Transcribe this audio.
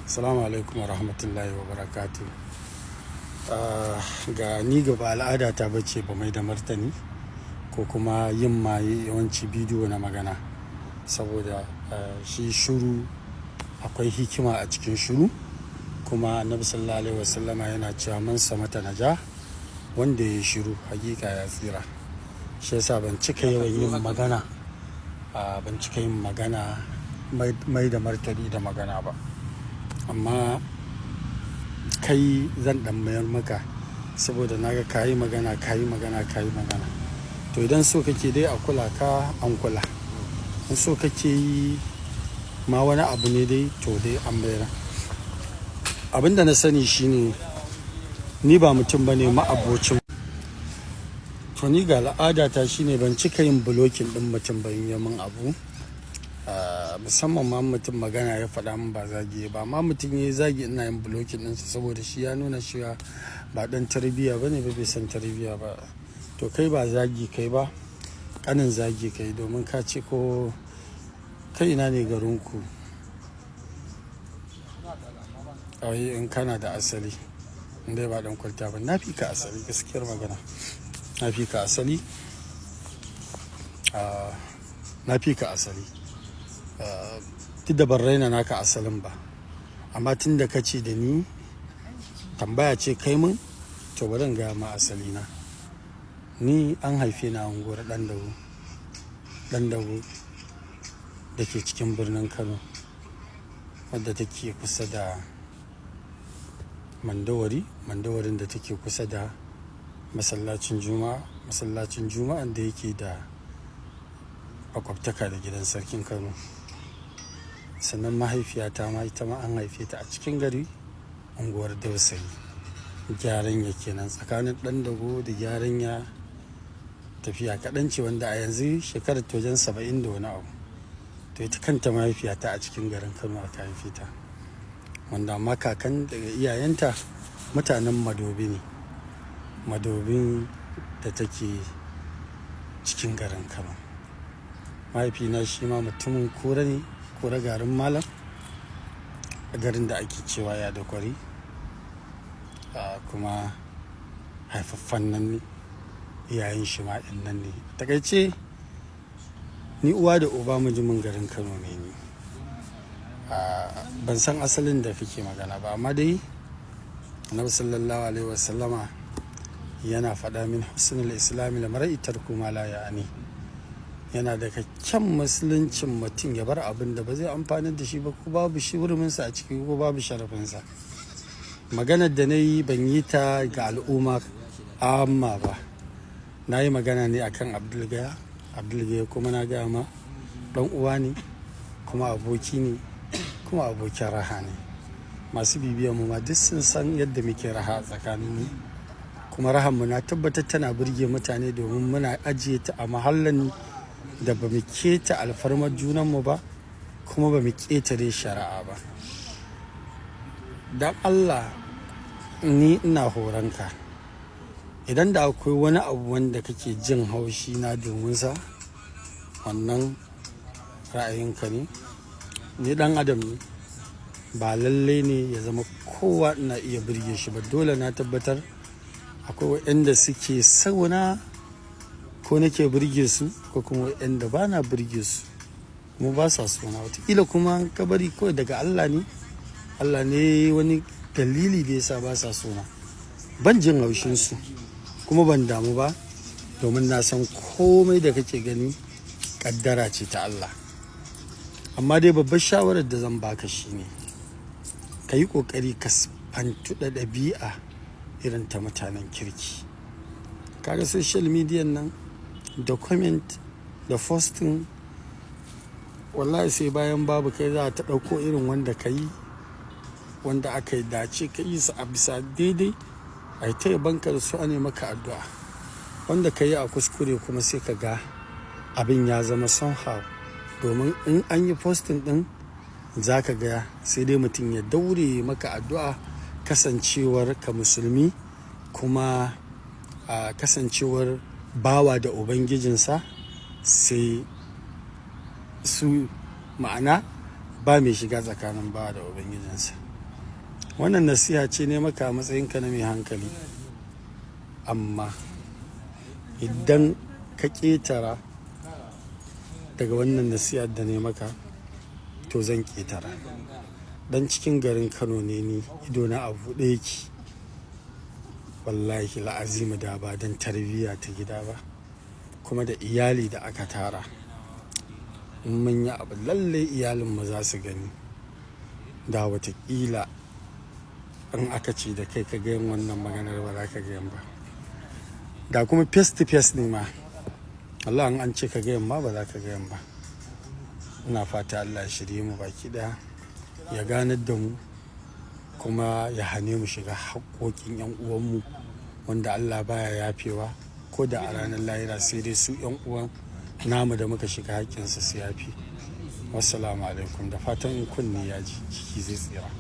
Assalamu alaikum wa rahmatullahi wa barakatu. Ga ni gaba al'ada ta bace ba mai da martani ko kuma yin ma yawanci bidiyo na magana. Saboda shi shiru akwai hikima a cikin shiru. Kuma Annabi Sallallahu Alaihi Wasallama yana cewa man samata naja, wanda ya yi shiru hakika ya tsira. Shi yasa ban cika yawan yin magana, ban cika yin magana mai da martani da magana ba. Amma kai zan ɗan mayar maka saboda na ga ka yi magana, ka yi magana, ka yi magana. To idan so kake dai a kula ka an kula. In so kake yi ma wani abu ne dai to dai an mayar. Abin da na sani shine ni ba mutum bane ma'abocin. To ni ga al'adata shine ban cika yin blocking ɗin mutum ba in ya mun abu. Musamman ma mutum magana ya faɗa mun ba zagi ba. Amma mutum yayi zagi ina yin blocking ɗinsa saboda shi ya nuna cewa ba ɗan tarbiyya bane ba, bai san tarbiyya ba. To kai ba zagi kai ba, ƙanin zagi kai domin ka ce ko kai ina ne garinku? Ai in kana da asali, in dai ba ɗan kwalta ba. Na fi ka asali gaskiyar magana. Na fi ka asali. Na fi ka asali. Duk da ban raina naka asalin ba. Amma tun da ka ce da ni tambaya ce kai mun, to bari in gaya ma asali na. Ni an haife ni a unguwar Ɗandawo, Ɗandawo da ke cikin birnin Kano wadda take kusa da Mandawari, Mandawarin da take kusa da masallacin Juma'a, masallacin Juma'an da yake da maƙwabtaka da gidan sarkin Kano. Sannan mahaifiyata ma ita ma an haife ta a cikin gari unguwar Dausayi. Gyaranya kenan tsakanin Ɗandawo da Gyaranya tafiya kaɗan ce wanda a yanzu shekarar ta wajen 70 da wani abu. To ita kanta mahaifiyata a cikin garin Kano aka haife ta. Wanda amma kakan daga iyayenta mutanen Madobi ne. Madobin da take cikin garin Kano. Mahaifina shi ma mutumin Kura ne, Kura garin Malam, a garin da ake cewa Yadakwari. Kuma haifaffen nan ne, iyayen shi ma ɗin nan ne. Takaice ni uwa da uba mutumin garin Kano ne ni. Ban san asalin da kake magana ba amma dai Annabi Sallallahu Alaihi Wasallama yana faɗa min husnul islami al-mar'i tarku ma la ya'ani. Yana daga kyan musuluncin mutum ya bar abin da ba zai amfanar da shi ba ko babu shi huruminsa a ciki ko babu sharafinsa. Maganar da na yi ban yi ta ga al'umma amma ba. Na yi magana ne a kan Abdul Gaya. Abdul Gaya kuma na gaya ma ɗan uwa ne kuma aboki ne kuma abokin raha ne. Masu bibiyan mu ma duk sun san yadda muke raha a tsakaninmu. Kuma rahan mu na tabbatar tana burge mutane domin muna ajiye ta a mahallin da ba mu keta alfarmar junanmu ba kuma ba mu ƙetare shari'a ba. Dan Allah ni ina horonka. Idan da akwai wani abu wanda kake jin haushi na domin sa, wannan ra'ayinka ne. Ni ɗan adam ne. Ba lalle ne ya zama kowa ina iya burge shi ba. Dole na tabbatar akwai waɗanda suke sauna ko nake burge su ko kuma waɗanda bana burge su kuma ba sa sona. Wataƙila kuma ka bari kawai daga Allah ne. Allah ne wani dalili da ya sa ba sa sona. Ban jin haushin su kuma ban damu ba domin na san komai da kake gani ƙaddara ce ta Allah. Amma dai babbar shawarar da zan baka shine ka yi ƙoƙari ka siffantu da ɗabi'a irin ta mutanen kirki. Kaga social media nan da comment da posting, wallahi sai bayan babu kai za ta ɗauko irin wanda ka yi, wanda aka yi dace ka yi su a bisa daidai. Ai ta yabonka da su ane maka addu'a. Wanda ka yi a kuskure kuma sai ka ga abin ya zama somehow. Domin in an yi posting ɗin za ka ga sai dai mutum ya daure maka addu'a kasancewar ka musulmi kuma kasancewar bawa da Ubangijinsa sai su ma'ana ba mai shiga tsakanin bawa da Ubangijinsa. Wannan nasiha ce ne maka a matsayinka na mai hankali. Amma idan ka ƙetara daga wannan nasihar da ne maka, to zan ƙetara. Dan cikin garin Kano ne ni, idona a buɗe yake. Wallahi la'azimu da ba don tarbiyya ta gida ba kuma da iyali da aka tara. In mun yi abu lallai iyalinmu za su gani. Da watakila in aka ce da kai ka gayan wannan maganar, ba za ka gayan ba. Da kuma face to face ne ma. Allah, in an ce ka gayan ma, ba za ka gayan ba. Ina fata Allah ya shirye mu baki ɗaya, ya ganar da mu kuma ya hane mu shiga haƙƙoƙin 'yan uwanmu wanda Allah baya yafewa ko da a ranar lahira, sai dai su 'yan uwan namu da muka shiga haƙƙinsu su yafe. Wassalamu alaikum, da fatan in kunne ya ji, jiki zai tsira.